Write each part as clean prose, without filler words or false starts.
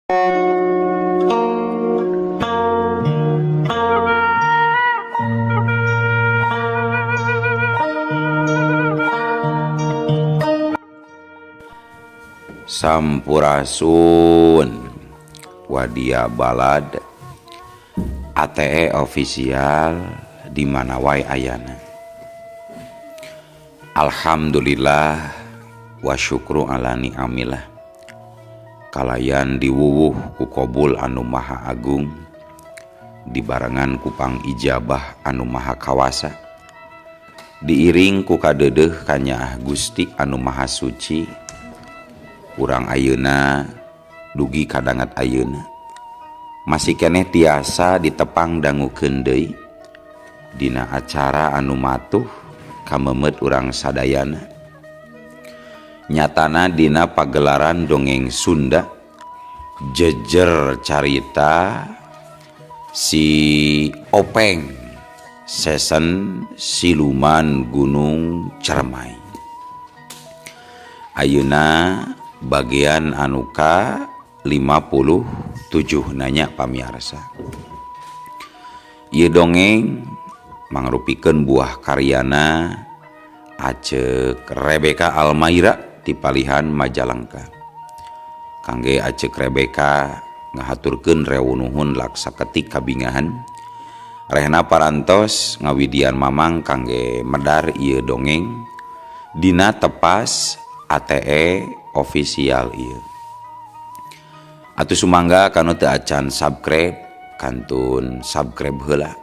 Sampurasun Wadia Balad ATE official di mana wae ayana. Alhamdulillah wa syukru ala ni'amillah. Kalayan diwuwuh ku kobul anu maha agung, dibarengan ku pangijabah anu maha kawasa, diiring ku kadeudeuh kanyaah Gusti anu maha suci. Urang ayeuna dugi kadangat ayeuna masih keneh tiasa ditepang dangukeun deui dina acara anu matuh kamemet urang sadayana, nyatana dina pagelaran dongeng Sunda jejer carita si Openg sesen siluman Gunung Cermai. Ayeuna bagian anuka 57 nanya pamiarsa. Ieu dongeng mangrupikeun buah karyana Acek Rebecca Almaira ti palihan Majalengka. Kangge Acek Rebecca ngahaturkeun rewunuhun laksa ketik kabingahan. Rehna parantos ngawidian mamang kangge medar ieu dongeng dina tepas ATE official ieu. Atuh sumangga kanu teu acan subscribe kantun subscribe heula.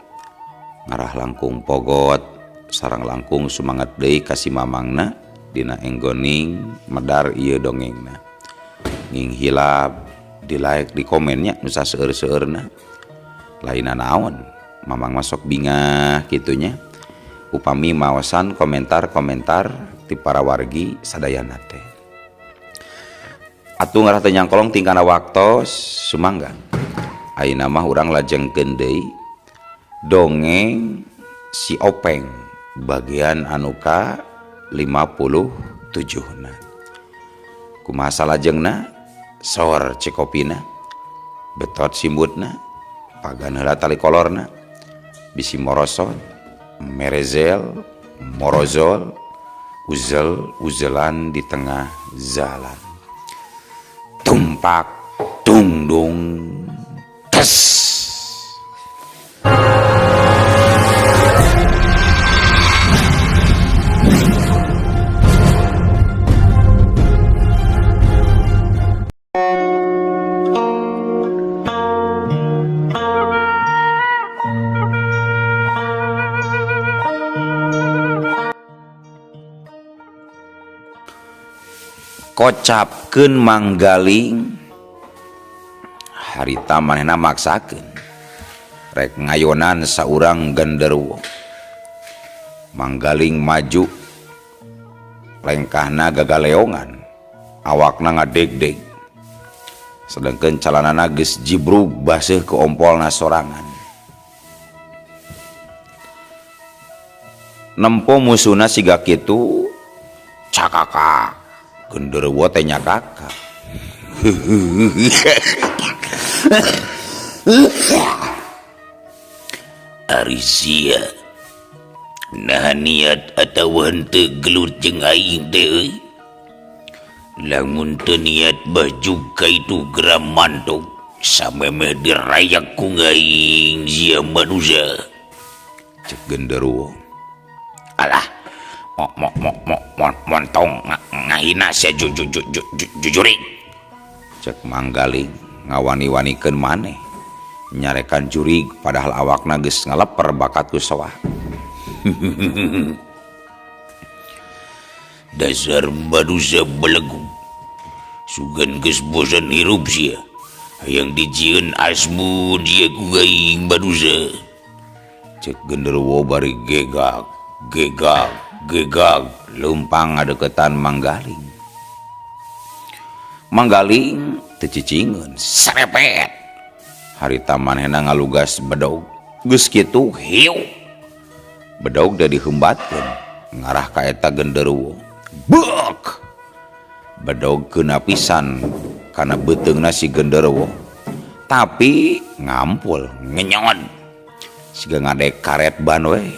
Ngarah langkung pogot sareng langkung sumangat deui ka si mamangna dina enggoning medar ieu dongengna. Nging hilap di like di komennya nu saseueur-seueurna. Lainna naon mamang masuk bingah kitunya. Upami maosan komentar-komentar ti para wargi sadayana teh. Atuh ngarah teu nyangkolong tingkana waktos sumangga. Ayeuna mah urang lajengkeun deui dongeng si Openg bagian anu ka 57 na. Kumaha salajengna? Sor cekopina, betot simbutna, pagan heula tali kolorna, bisi morosot, merezel, morozol, uzel uzelan di tengah jalan. Tumpak tungdung tes. Kocapkeun Manggaling harita manehna maksakeun rek ngayonan saurang genderuwo. Manggaling maju lengkahna gagaleongan, awakna ngadegdeg, sedengkeun calanana geus jibrug baseuh ke ompolna sorangan. Nempo musuhna siga kitu cakaka genderuwo teh nyakaka. Ari sia naha niat atawa henteu gelut jeung aing teh euy. Lamun teu niat baju ka itu geram mantok samemeh dirayak ku aing sia manusia. Cek genderuwo. Alah, montong ngahina sia jujuring. Cek Manggaling ngawani-wanikeun maneh nyarekan jurig padahal awakna geus ngaleper bakat ku soah. Dasar manusia belegu, sugan geus bosan hirup sia, hayang dijieun asmun sia ku aing manusia. Cek genderuwo bari gegak gegak gegak leumpang ngadeukeutan Manggaling. Manggaling teu cicingeun serepet. Harita manehna ngalugas bedog geus kitu hiu. Bedog teh dihembatkeun ngarah ka eta genderuwo. Bek! Bedog keuna pisan kana beuteungna si genderuwo tapi ngampul ngenyon siga ngadek karet ban we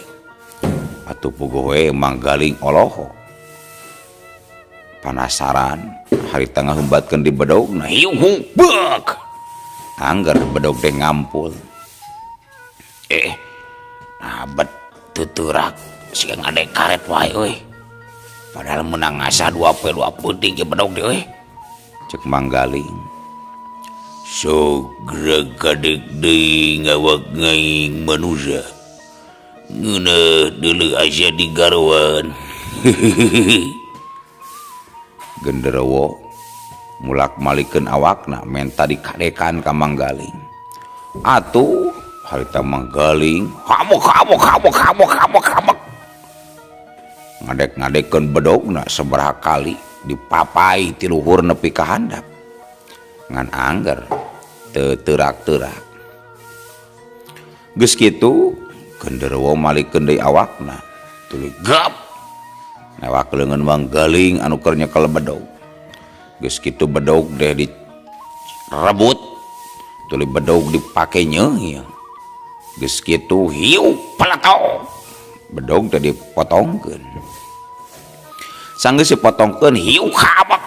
atuh puguh we Manggaling oloho panasaran harita ngahembatkeun di bedogna hiu beuk angger bedog teh ngampul nah bet tuturak siga ngadek karet wae euy padahal menang ngasah 2 poe 2 peuting ge bedog teh euy cek Manggaling sok geura kadek deui ngawak ngaing manusia ngeuneuh deuleu asa digaroan. Genderuwo mulak malikeun awakna menta dikadekan ka Manggaling atuh harita Manggaling hamuk hamuk hamuk hamuk hamuk hamuk ngadek-ngadekeun bedogna sabaraha kali dipapai ti luhur nepi ka handap ngan angger teu teurak-teurak geus kitu genderuwo malikeun deui awakna tuluy gap newak leungeun Manggaling anu keur nyekel bedog geus kitu bedog deh direbut tuluy bedog dipake nyeuyeuh geus kitu hiu peletok bedog teh dipotongkeun sanggeus dipotongkeun hiu kabak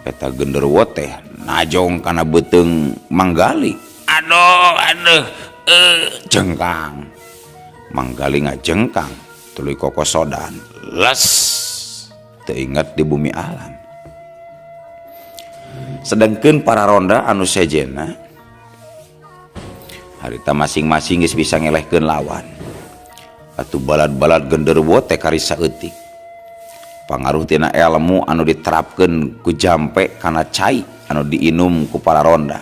eta genderuwo teh najong kana beuteung Manggaling aduh aduh jengkang Manggaling ngajengkang tuluy kokosodan les teu inget di bumi alam sedangkeun para ronda anu sejenna harita masing-masing geus bisa ngelehkeun lawan atuh balad-balad genderuwo teh kari saeutik pangaruh tina ilmu anu diterapkeun ku jampe kana cai anu diinum ku para ronda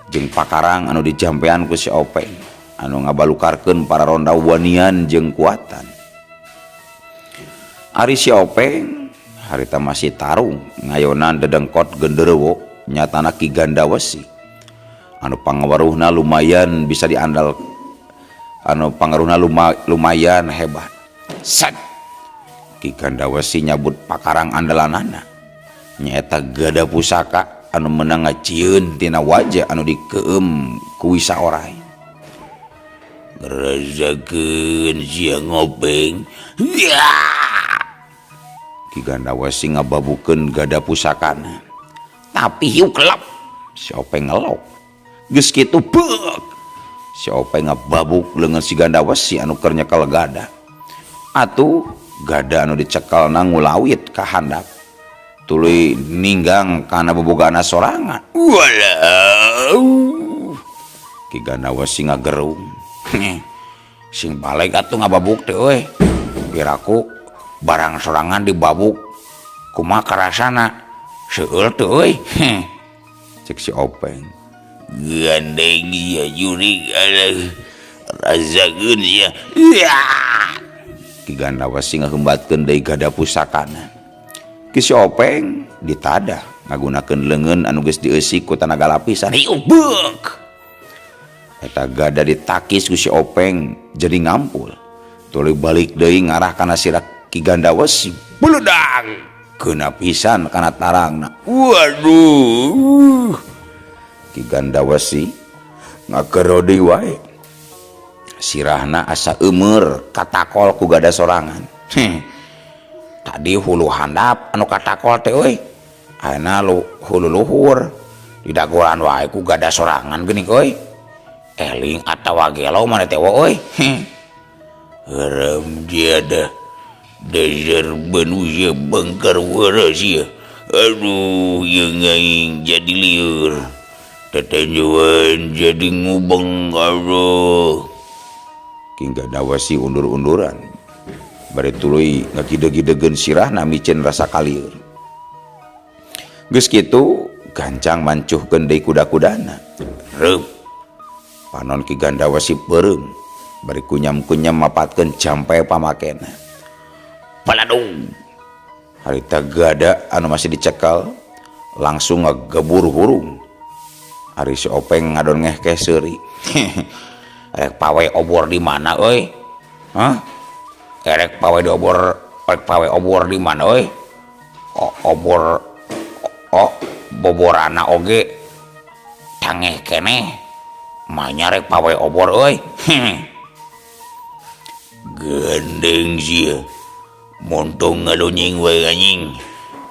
jeung pakarang anu dijampean ku si Openg anu ngabalukarkeun para ronda wanian jeung kuatan. Ari si Openg harita masih tarung ngayonan dedengkot genderuwo nyatana Ki Gandawesi anu pangaweruhna lumayan bisa diandal anu pangaruhna lumayan hebat. Set Ki Gandawesi nyabut pakarang andalanana nyaeta gada pusaka anu meunang ngacieun tina wajah anu dikeum ku wisa orai. Ngerasakeun sia ngopeng. Ya! Ki Gandawesi ngababukeun gada pusakana tapi hiu kelap si Openg ngelok geus kitu beuk si Openg ngababuk leungeun si Gandawesi anu keur nyekel gada atuh gada anu dicekelna ngulawit ka handap tuluy ninggang kana bobogana sorangan. Walau Ki Gandawesi ngagerung sing balik atuh ngababuk teh euy piraku barang sorangan dibabuk kumaha karasana seueul teh euy cek si Openg gandeng ieu jurig alah rasakeun sia. Ya! Ki Gandawesi ngahembatkeun deui gada pusakana Ki si Openg ditadah ngagunakeun leungeun anu geus dieusi ku tanaga lapisan hiu beuk eta gada ditakis ku si Openg jadi ngampul tuluy balik deui ngarah kana sirah Ki Gandawesi beledang keuna pisan kana tarangna. Waduh Ki Gandawesi ngagerodi wae sirahna asa eumeur katakol ku gada sorangan. Tadi hulu handap anu katakol teh euy ayeuna hulu luhur didagoran wae ku gada sorangan geuning euy eling atawa gelo mana teh euy. Haram jadah dasar manusia bangkar waras ya. Aduh ieu ngaing jadi lieur tetanjuan jadi ngubeng aduh. Ki Gandawesi undur-unduran bari tuluy ngagideg-gidegeun sirahna miceun rasa kalieur geus kitu gancang mancuhkeun deui kuda-kudana reup panon Ki Gandawesi peureum bari kunyam-kunyam mapatkeun jampe pamakena Paladung harita gada anu masih dicekal langsung ngagebur hurung ari si Openg ngadon ngehkeh seuri. Rek pawe obor di mana euy? Hah? Rek pawe di obor, rek pawe obor di mana euy? Obor Boborana oge tangeh keneh manya rek pawe obor euy. Gendeng sia montong ngalonyeng wae anjing.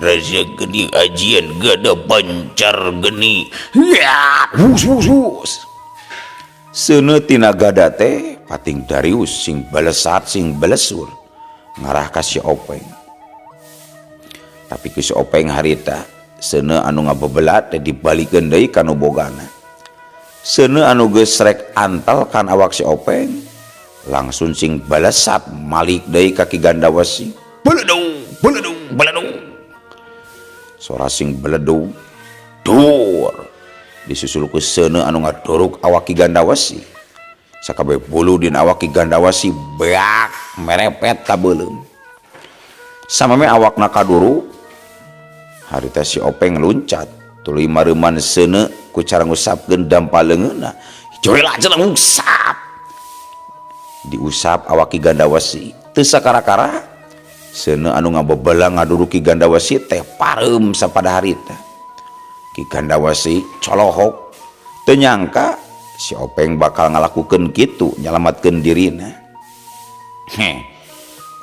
Rasa geni ajian gada pancar geni. Hus hus hus. Seuneu tina gada teh pating Darius sing balesat sing balesur ngarah ka si Openg. Tapi ku si Openg harita seuneu anu ngabebelat teh dibalikeun deui ka nu bogana. Seuneu anu geus rek antel kan awak si Openg langsung sing balesat malik deui ka Ki Gandawesi. Beledung beledung beledung. Sora sing beledung dur disusul ku seuneu anu ngadoruk awak Ki Gandawesi. Sakabeh bulu dina awak Ki Gandawesi beak merepet ka beuleum. Sameme awakna kaduru harita si Openg luncat tuluy mareuman seuneu ku cara ngusapkeun dampa leungeunna. Joela jeleng usap. Diusap awak Ki Gandawesi teu sakara-kara seuneu anu ngabebelang ngaduruk Ki Gandawesi teh pareum sapada harita. Ki Gandawesi colohok teu nyangka si Openg bakal ngalakukeun kitu nyalamatkeun dirina. Heh,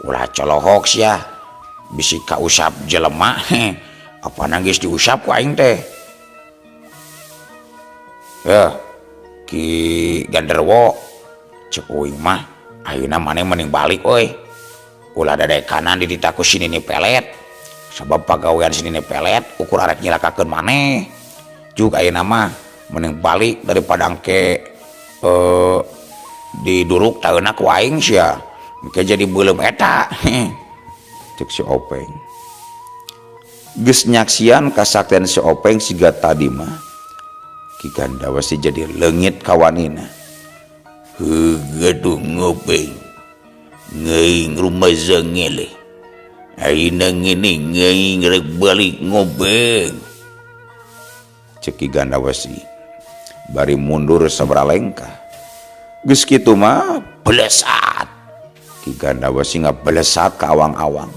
ulah colohok sia bisi kausap jelema. Heh, apa geus diusap ku aing teh. Ki Ganderwo cek uing mah ayeuna maneh mending balik euy. Ulah dadekanan dititah ku si Nini Pelet. Sabab pagawean si Nini Pelet ukur arek nyilakakeun maneh. Juk ayeuna mah mending balik daripada engke diduruk taeuna ku aing sia. Engke jadi beuleum eta. Cek si Openg. Geus nyaksian kasaktian si Openg siga tadi mah Ki Gandawesi jadi leungit kawanina. Heuh gaduh ngopeng. Ngeing rumasa ngeleh. Ayeuna ngene ngeing rek balik ngopeng. Cek Ki Gandawesi bari mundur sabaraha lengkah. Geus kitu mah belesat. Ki Gandawesi ngabelesat ka awang-awang.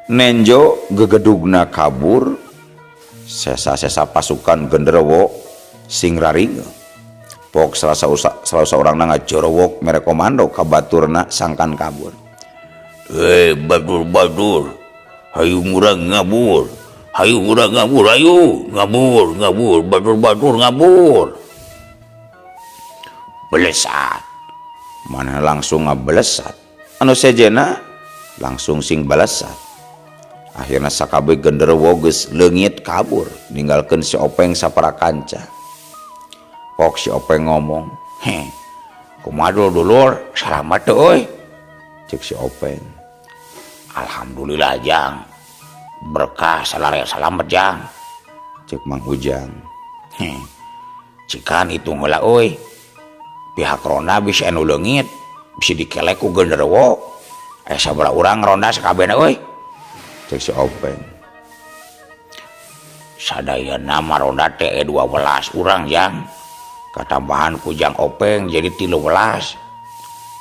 Nenjo gegedugna kabur, sesa-sesa pasukan genderuwo sing raringe. Pok salasa urangna ngajorowok mere komando ka baturna sangkan kabur. Batur-batur, hayu ngurang ngabur, hayu ngurang ngabur, hayu ngabur, ngabur, batur-batur ngabur. Belesat, mana langsung ngabelesat. Anu sejena langsung sing belesat. Akhirna sakabeh genderuwo geus leungit kabur, ninggalkeun si Openg sapara kanca. Pok si Openg ngomong, Heh, kumaha dulur, salamat teu euy. Cek si Openg. Alhamdulillah jang, berkah salare salamet jang. Cek Mang Ujang. Heh, cikan hitung heula euy. Pihak ronda bisa anu leungit, bisa dikelek ku genderuwo. Sabaraha urang ronda sakabehna euy. Cek si Openg. Sadayana mah ronda teh 12 urang jang. Katambahan ku Jang Openg jadi 13.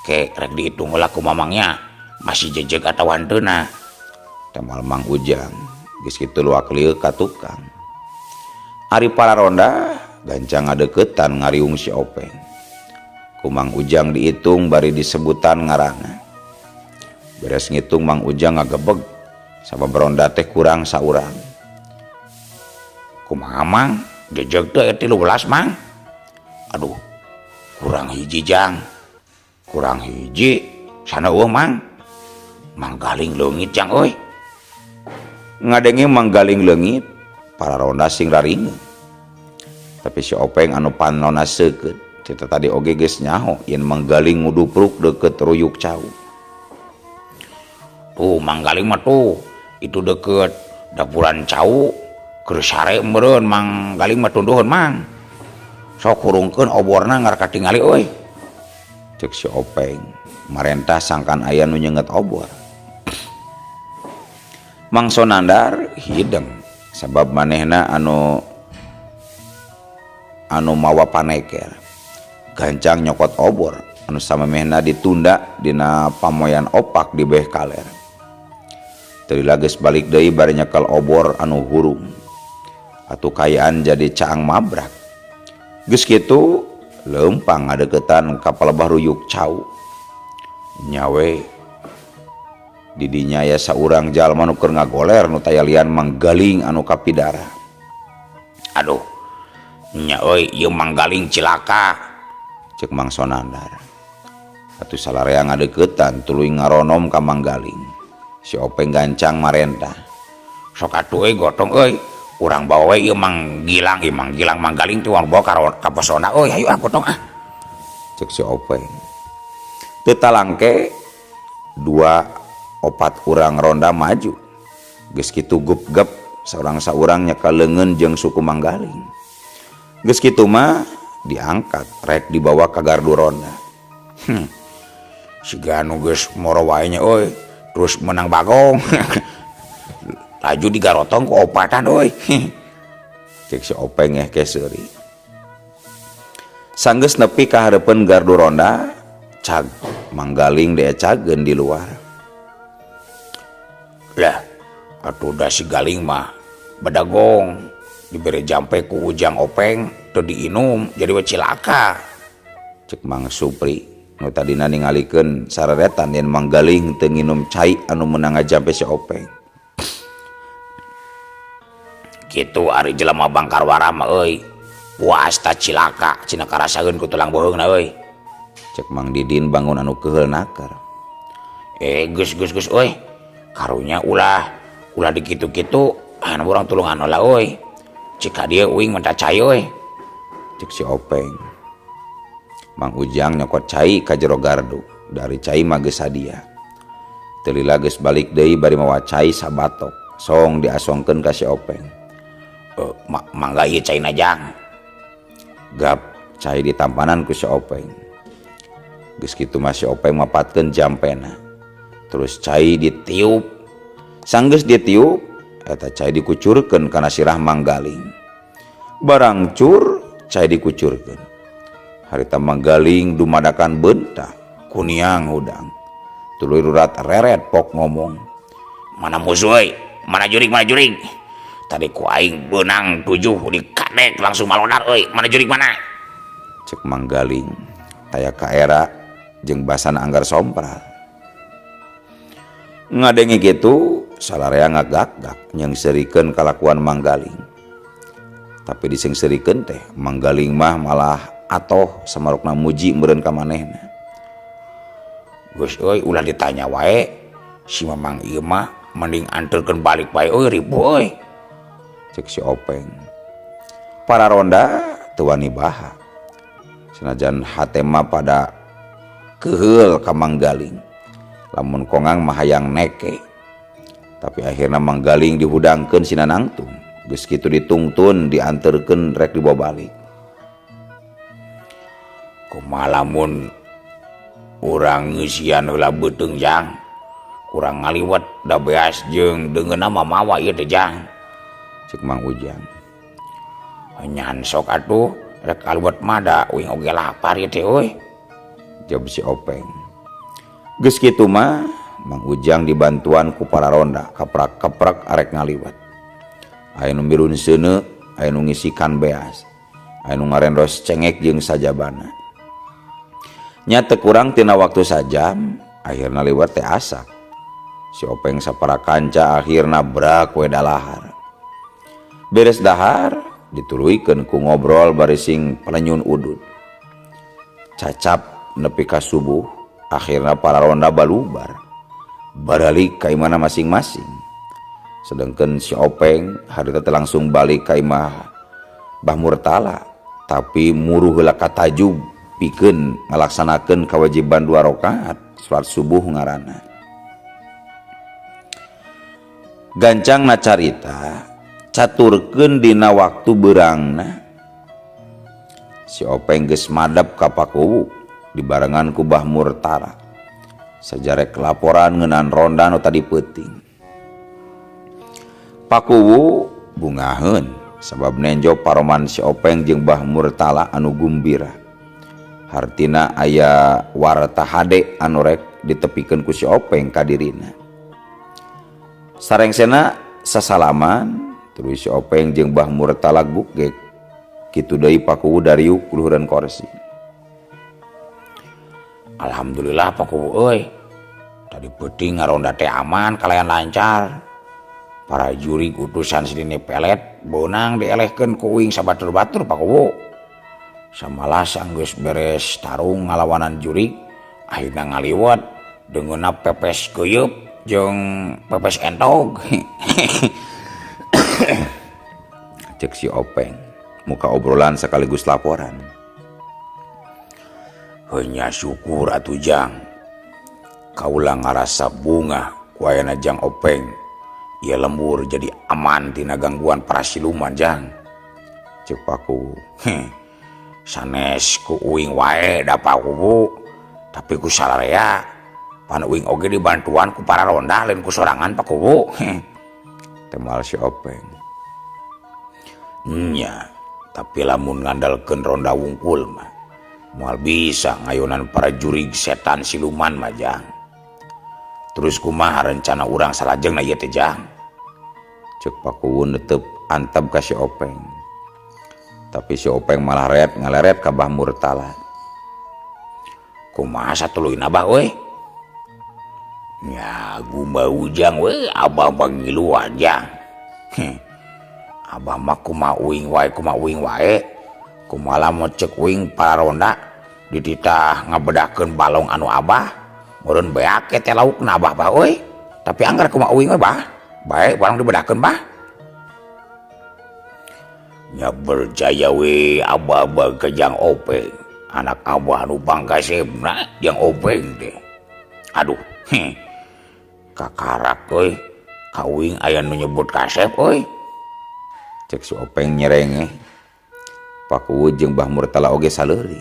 Ke rek dihitung heula ku mamangnya masih jejeg atawa henteuna. Temal Mang Ujang geus kitu luak lieu ka tukang. Ari para ronda gancang ngadeukeutan ngariung si Openg. Ku Mang Ujang dihitung bari disebutan ngaranna. Beres ngitung Mang Ujang ngagebeg sabab ronda teh kurang saurang. Kumaha Mang? Jejeg teh 13 Mang. Aduh, kurang hiji jang. Kurang hiji sana eueuh Mang. Mang Galing leungit jang euy. Ngadenge Mang Galing leungit, para ronda sing raringe. Tapi si Openg anu panona seukeut, cerita tadi oge geus nyaho yen Mang Galing ngudupruk deukeut ruyuk cau. Tuh Mang Galing mah tuh, itu deukeut dapuran cau, keur sare meureun Mang Galing mah tunduheun Mang. Sok hurungkeun oborna ngar katingali euy. Cek si Openg marentah sangkan aya nu nyeungeut obor. Mang Sonandar hideng sabab manehna anu mawa paneker. Gancang nyokot obor anu samemehna ditunda dina pamoyan opak di beh kaler. Teu lila geus balik deui bari nyekel obor anu hurung. Atuh kaayaan jadi caang mabrak. Geus kitu leumpang ngadeuketan ka palebah ruyuk cau. Nya we di dinya aya saurang jalma nu keur ngagoler nu taya lian Manggaling anu kapidara. Aduh, nya euy ieu Manggaling cilaka, ceuk Mang Sonandar. Atuh salarea ngadeuketan tuluy ngaronom ka Manggaling. Si Openg gancang marentah. Sok atuh euy gotong euy, urang bawa we ieu Mang Gilang, ieu Mang Gilang Manggaling teh urang bawa ka pesona euy, hayu ah gotong ah. Ceuk si Openg. Teu talangke dua opat urang ronda maju. Geus kitu gup-gep saurang-saurang nyekal leungeun jeung suku Manggaling. Geus kitu mah diangkat rek dibawa ka gardu ronda. Siga anu geus moro wae nya euy. Terus menang bagong. Laju digarotong ku opatan euy. Cek si Openg ke seuri. Sanggeus nepi ka hareupeun gardu ronda, cag Manggaling diecageun di luar. Lah, atuh da si Galing mah bedagong dibere jampe ku Ujang Openg teu diinum jadi we cilaka. Cek Mang Supri nu tadina ningalikeun sareretan yen Manggaling teu nginum cai anu meunang ngajampe si Openg. Kitu ari jelema Bangkarwara mah euy, puas ta cilaka cenah karasaeun ku tulang beuheungna euy. Cek Mang Didin bangun anu keheul naker. Geus geus geus euy. Karunya ulah ulah dikitu-kitu anu urang tulungan heula euy. Cik ka dieu uing minta cai euy. Cek si Openg. Mang Ujang nyokot cai ka jero gardu, dari cai mah geus sadia. Teu lila geus balik deui bari mawa cai sabatok, song diasongkeun ka si Openg. Mangga ieu caina Jang. Gap cai ditampanan ku si Openg. Geus kitu mah si Openg mapatkeun jampena. Terus cai ditiup. Sanggeus ditiup, eta cai dikucurkeun kana sirah Manggaling. Barang cur, cai dikucurkeun. Harita Manggaling dumadakan beunta, kuniang hudang. Tuluy rurat reret pok ngomong. Mana musuh euy? Mana jurig, mana jurig? Tadi ku aing beunang 7 dikadek langsung malodar euy. Mana jurig mana? Cek Manggaling taya kaera jeung basana anggar sompral. Ngadenge kitu salarea ngagak-gak nyeungseurikeun kalakuan Manggaling. Tapi diseungseurikeun teh Manggaling mah malah atoh samarukna muji meureun ka manehna. Geus euy ulah ditanya wae si Mamang ieu mah mending anterkeun balik wae euy ribu euy. Cek si Openg. Para ronda teu wani baha. Senajan hate mah pada keheul ka Manggaling. Lamun kongang mah hayang neke. Tapi akhirna Manggaling dihudangkeun sina nangtung. Geus kitu ditungtun dianterkeun rek dibawa balik. Kumaha lamun urang ngeusian heula beuteung Jang. Urang ngaliwet da beas jeung deungeunna mah mawa ieu teh Jang. Cek Mang Ujang. Nyan sok atuh rek ngaliwet mah da uing oge lapar ieu teh euy. Jawab si Openg. Geus kitu mah Mang Ujang dibantuan ku para ronda kaprak-kaprak arek ngaliwet. Aya nu mirun seuneu, aya nu ngisikan beas, aya nu ngarendos cengek jeung sajabana. Nya teu kurang tina waktu sajam, akhirna liwet teh asak. Si Openg sapara kanca akhirna brak we dalahar. Beres dahar dituluykeun ku ngobrol bari sing palenyun udud. Cacap nepi ka subuh, akhirna para ronda balubar. Baralik ka imahna masing-masing. Sedengkeun si Openg harita teh langsung balik ka imah Bah Murtala, tapi muruh heula ka tajug pikeun ngalaksanakeun kewajiban 2 rakaat salat subuh ngaranna. Gancangna carita caturkeun dina waktu beurangna. Si Openg geus madep ka Pakuwu dibarengan ku Bah Murtala. Sajarek laporan ngeunaan ronda nu tadi peuting. Pakuwu bungaheun sabab nenjo paroman si Openg jeung Bah Murtala anu gumbira. Hartina aya warta hade anu rek ditepikeun ku si Openg ka dirina. Sarengsena sasalaman terus si Openg jeung Bah Murtala gugek. Kitu deui Pakuwu dariuk luhureun korsi. Alhamdulillah, Pakuwu euy. Tadi peuting ngaronda teh aman kalayan lancar. Para jurig utusan si Nini Pelet beunang dielehkeun ku uing sabatur-batur, Pakuwu. Samalah sanggeus beres tarung ngalawanan jurig, akhirna ngaliwet deungeunna pepes keuyeup jeung pepes entog. Cek si Openg muka obrolan sekaligus laporan. Heunya syukur atuh, Jang. Kaula ngarasa bungah ku ayana Jang Openg. Ieu lembur jadi aman tina gangguan para siluman, Jang. Cek Paku. Heh. Sanes ku uing wae da, Pakuwu. Tapi ku sararea pan uing oge dibantuan ku para ronda, lain ku sorangan, Pakuwu. Heh. Temal si Openg. Nya, tapi lamun ngandalkeun ronda wungkul mah moal bisa ngayonan para jurig setan siluman mah, Jang. Terus kumaha rencana urang salajengna ieu teh, Jang? Cek Pakuwu netep antep ka si Openg. Tapi si Openg malah ret ngaleret ka Bah Murtala. Kumaha satuluyna, Bah euy? Nya gumba ujang we, Abah mah ngiluan, Jang. Heh. Abah mah kumaha uing wae, kumaha uing wae. Kumaha lamun cek uing para ronda dititah ngabedakeun balong anu Abah, meureun beak teh laukna Abah, Bah euy. Tapi anggar kumaha uing we, Bah. Bae balong dibedakeun, Bah. Nya berjaya we Abah ka Jang Openg. Anak Abah anu pangkasepna Jang Openg teh. Aduh, heh. Kakarak euy. Ka uing aya nu nyebut kasep euy. Cek si Openg nyerengeh. Pakuwu jeung Bah Murtala oge saleuri.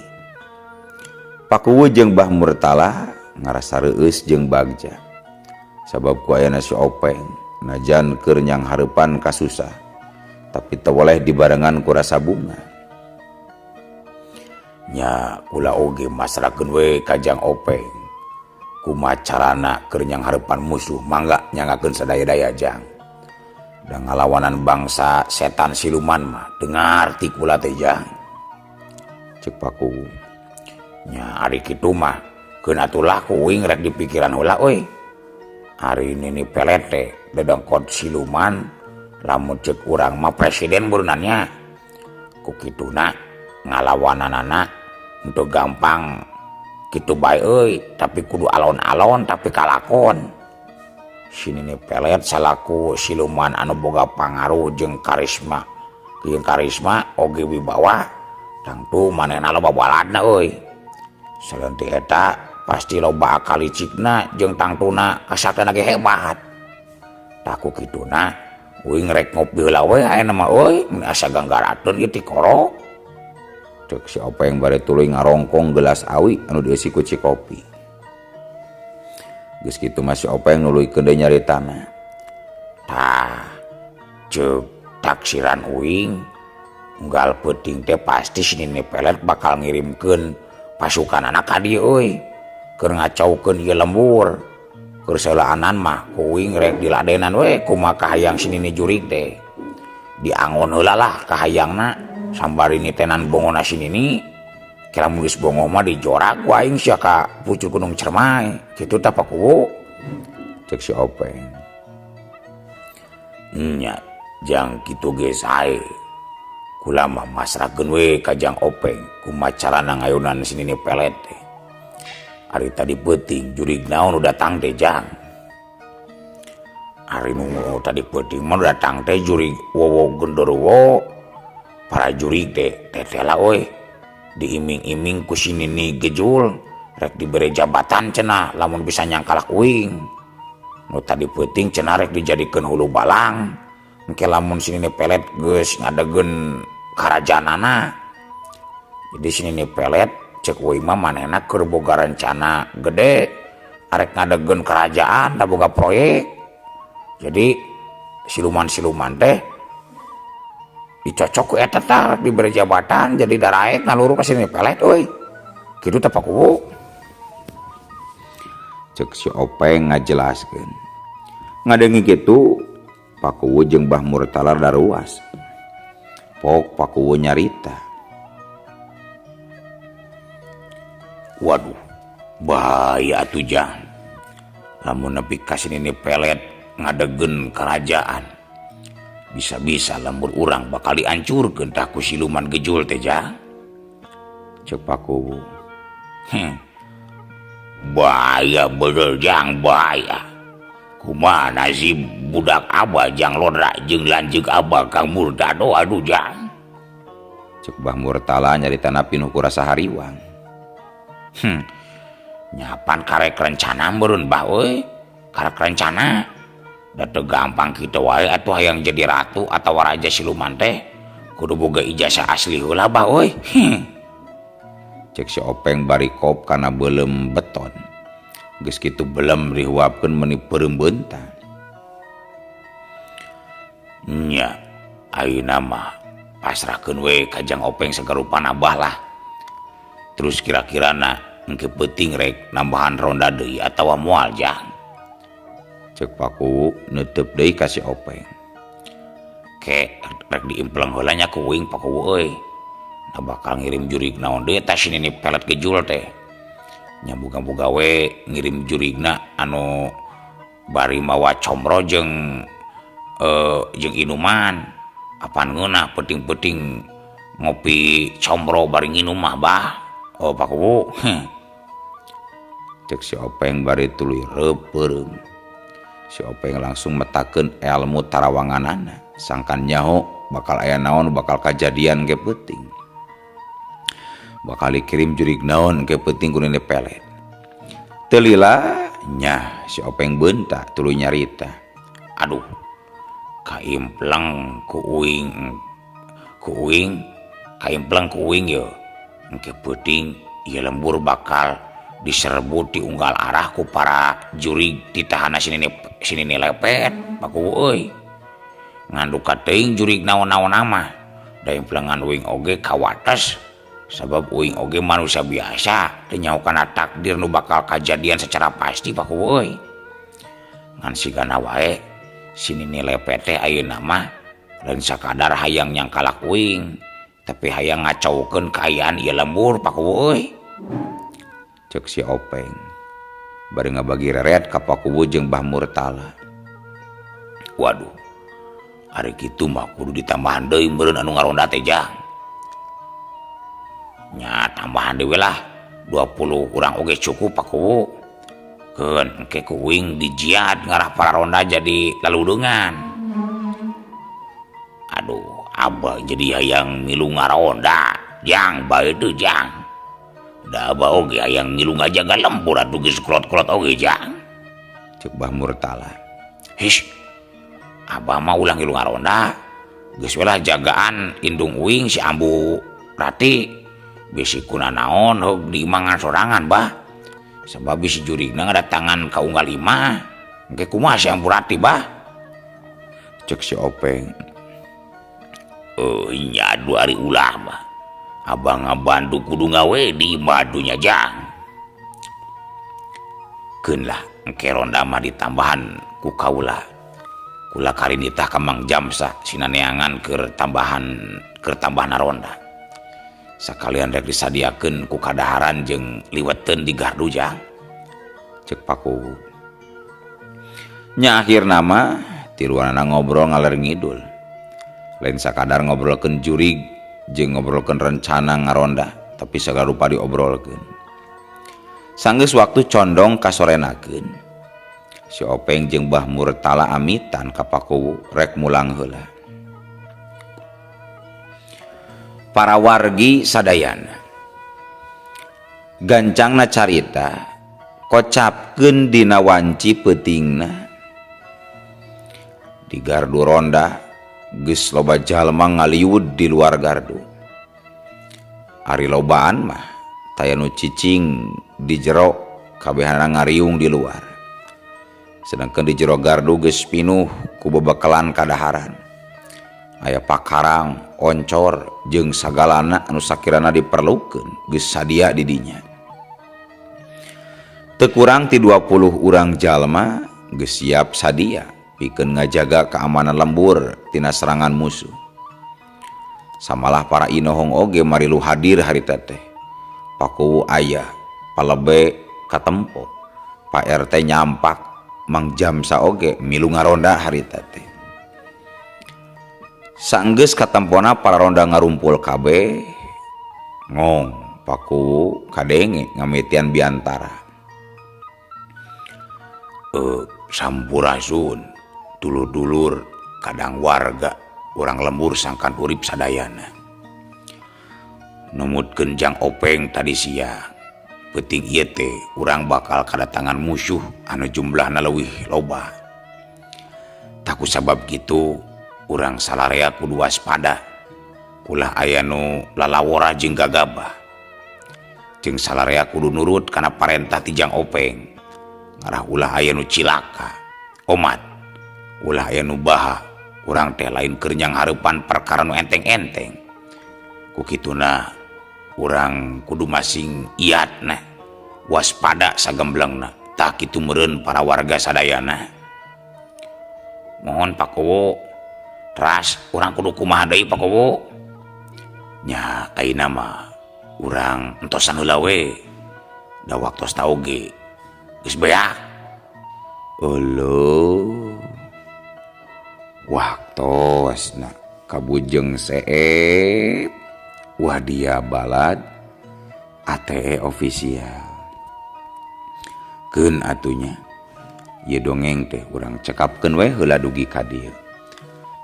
Pakuwu jeung Bah Murtala ngarasa reueus jeung bagja. Sabab ku ayana si Openg najan keur nyang hareupan kasusah, tapi teu boleh dibarengan ku rasa bunga. Nya kula oge masrahkeun we ka Jang Openg. Kumaha carana keur nyang hareupan musuh, mangga nyanggakeun sadaya-daya, Jang. Da ngalawanan bangsa setan siluman mah teu ngarti kula teh, Jang. Cek Pakuwu. Nya ari kitu mah keun atulah ku uing rek dipikiran heula euy. Ari Nini Pelet teh dedengkot siluman, lamun cek urang mah presiden beunannya. Ku kituna ngalawananana henteu gampang kitu bae euy, tapi kudu alon-alon tapi kalakon. Si Nini Pelet salaku siluman anu boga pangaruh jeung karisma, jeung karisma oge wibawa, tangtu manehna loba baladna euy. Salain ti eta pasti loba akal licikna jeung tangtuna kasaktianna ge hebat. Tah ku kituna uing rek ngopi heula we ayeuna mah euy, mun asa ganggarateun ieu tikoro. Cek si Openg bare tuluy ngarongkong gelas awi anu dieusi ku cikopi. Geus kitu mah si Openg nuluykeun deui nyaritana. Tah, ceuk taksiran uing unggal peuting teh pasti si Nini Pelet bakal ngirimkeun pasukanana ka dieu euy, keur ngacaukeun ieu lembur. Keur saeulaanan mah ku uing rek diladenan we kumaha kahayang si Nini jurig teh. Diangon heula lah kahayangna sambari nitenan bongona si Nini. Kira mun geus bongo mah dijorak ku aing sia ka pucuk Gunung Cermai. Kitu tah, Pakuwu. Cek si Openg. Nya jang kitu ge sae. Kula mah masrahkeun we ka Jang Openg kumaha carana ngayonan si Nini Pelet teh. Ari tadi peuting jurig naon nu datang teh, Jang? Ari nu tadi peuting mah nu datang teh jurig wowo genderuwo. Para jurig teh tetela euy. Diiming-iming ku si Nini Gejul rek dibere jabatan cenah lamun bisa nyangkalak uing. Nu tadi peuting cenah rek dijadikeun hulu balang. Engke lamun si Nini Pelet geus ngadegeun karajaanana. Jadi si Nini Pelet cek uing mah manehna keur boga rencana gede arek ngadegeun kerajaan da boga proyek. Jadi siluman-siluman teh dicocok ku eta tah diberi jabatan jadi daraek naluru ka si Nini Pelet euy. Kitu teh, Pakuwu. Cek si Openg ngajelaskeun. Ngadenge kitu Pakuwu jeung Bah Murtala daruas. Pok Pakuwu nyarita. Waduh, bahaya atuh jang. Lamun nepi ka si Nini Pelet ngadegen kerajaan. Bisa-bisa lembur urang bakal dihancurkeun tah ku siluman gejul teh jang. Cek Pakuwu. Bahaya bener jang, bahaya. Kumaha nasib budak abah jang Lodra jeung lanceuk abah Kang Murtado aduh jang. Cek Bah Murtala nyaritana pinuh ku rasa hariwang. Nyapan karek rencana meureun bah euy. Karek rencana. Da teu gampang kitu wae atuh hayang jadi ratu atawa raja siluman teh. Kudu boga ijazah asli heula bah euy. Cek si Openg bari kop kana beuleum beton. Geus kitu belem dihuapkeun meuni peureum beunta. Nya, ayeuna mah pasrahkeun we ka Jang Openg sagarupana bah lah. Terus kira-kirana engke peuting rek nambahan ronda deui atawa moal jang. Cek Pakuwu neuteup deui ka si Openg. Ke rek diimpleng heula nya ku uing Pakuwu euy. Da bakal ngirim jurig naon deui tah si Nini Pelet gejul teh. Nya boga-boga we ngirim jurigna anu bari mawa comro jeung inuman. Apan ngeunah peuting-peuting ngopi comro bari nginum mah bah. Oh Pakuwu. Cek si Openg bari tuluy reup peureum. Si Openg langsung metakeun ilmu tarawanganana. Sangkan nyaho bakal aya naon bakal kajadian ge peuting. Bakal dikirim jurig naon ge peuting ku Nini Pelet. Teu lila nyah si Openg beunta tuluy nyarita. Aduh, kaimpleng ku uing, ku uing, kaimpleng ku uing ye. Engke peuting ieu lembur bakal diserbu ti unggal arah ku para jurig titahana si Nini Lepet. Pakuwu euy. Nganduka teuing jurig naon-naon mah. Da implengan uing oge kawates. Sabab uing oge manusia biasa teu nyaho kana takdir nu bakal kajadian secara pasti Pakuwu euy. Ngan sigana wae si Nini Lepet teh ayeuna mah lain sakadar hayang nyangkalak uing, tapi hayang ngacaukeun kaayaan ieu lembur Pakuwu euy. Cek si Openg bari ngabagi reret ka Pakuwu jeung Bah Murtala. Waduh, ari kitu mah kudu ditambahan deui meureun anu ngaronda teh jang. Nya tambahan deui lah 20 urang oge cukup Pakuwu. Keun engke ku uing dijiad ngarah para ronda jadi laludeungan. Aduh, abah jadi hayang milu ngaronda jang bae teu jang. Da abah oge hayang milu ngajaga lembur atuh geus kolot-kolot oge jang. Cek Bah Murtala. His, abah mah ulah ngilu ngaronda. Geus we lah jagaan indung uing si Ambu Rati. Bisi kuna naon heug diimangan sorangan bah. Sabab bisi jurigna ngadatangan ka unggal imah. Engke kumaha si Ambu Rati bah? Cek si Openg. Nya adu ari ulah mah. Abah ngabantu kudu ngawe di imah dunya jang. Keun lah engke ronda mah ditambahan ku kaula. Kula karinitah ka Mang Jamsa sinaneangan keur tambahan ronda. Sakalian rek disadiakeun ku kadaharan jeung liweteun di gardu jang. Cek Pakuwu. Nya akhirna mah tiluanana ngobrol ngaler ngidul. Lain sakadar ngobrolkeun jurig jeung ngobrolkeun rencana ngaronda, tapi sagala rupa diobrolkeun. Sanggeus waktu condong kasorenakeun. Si Openg jeung Bah Murtala amitan ka Pakuwu rek mulang heula. Para wargi sadayana gancangna carita kocapkeun dina wanci peutingna. Di gardu ronda geus loba jalma ngaliwud di luar gardu. Ari lobaan mah taya nu cicing di jero, kabehana ngariung di luar. Sedangkan di jero gardu geus pinuh ku bebekelan kadaharan. Aya pakarang, oncor, jeung sagalana anu sakirana diperlukeun geus sadia di dinya. Teu kurang ti 20 urang jalma geus siap sadia Pikeun ngajaga keamanan lembur tina serangan musuh. Samalah para inohong oge marilu hadir harita teh. Pakuwu aya, palebe katempo. Pak RT nyampak, Mang Jamsa oge milu ngaronda harita teh. Sanggeus katempona para ronda ngarumpul kabeh, ngong Pakuwu kadenge ngamitian biantara. Sampurasun dulur-dulur kadang warga urang lembur sangkan urip sadayana. Numutkeun Jang Openg tadi siang, peuting ieu teh urang bakal kadatangan musuh anu jumlahna leuwih loba. Tah ku sabab kitu urang salarea kudu waspada, ulah aya nu lalawora jeung gagabah. Jeung salarea kudu nurut kana parentah ti Jang Openg. Ngarah ulah aya nu cilaka, omat, ulah aya nu baha, urang teh lain keur nyanghareupan perkara nu enteng-enteng. Ku kituna urang kudu masing iatna, waspada sagemblengna. Tah kitu meureun para warga sadayana. Mohon Pak Kowo, teras urang kudu kumaha deui Pak Kowo? Nya ayeuna mah urang entosan heula we. Da waktosna oge geus beak. Euleuh. Waktosna kabujeng seep. Wah dia balad ATE official. Keun atunya ieu dongeng teh urang cekapkeun we heula dugi ka dieu.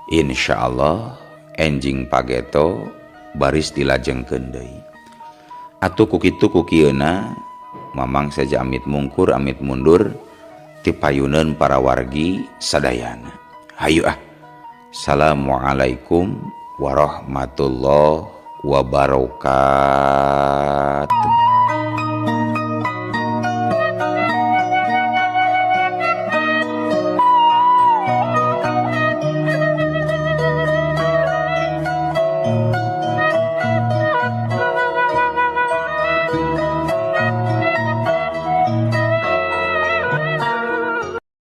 Insyaallah enjing pageto baris dilajengkeun deui. Atuh ku kitu ku kieuna Mamang saja amit mungkur amit mundur ti payuneun para wargi sadayana. Hayu ah. Assalamualaikum warahmatullahi wabarakatuh.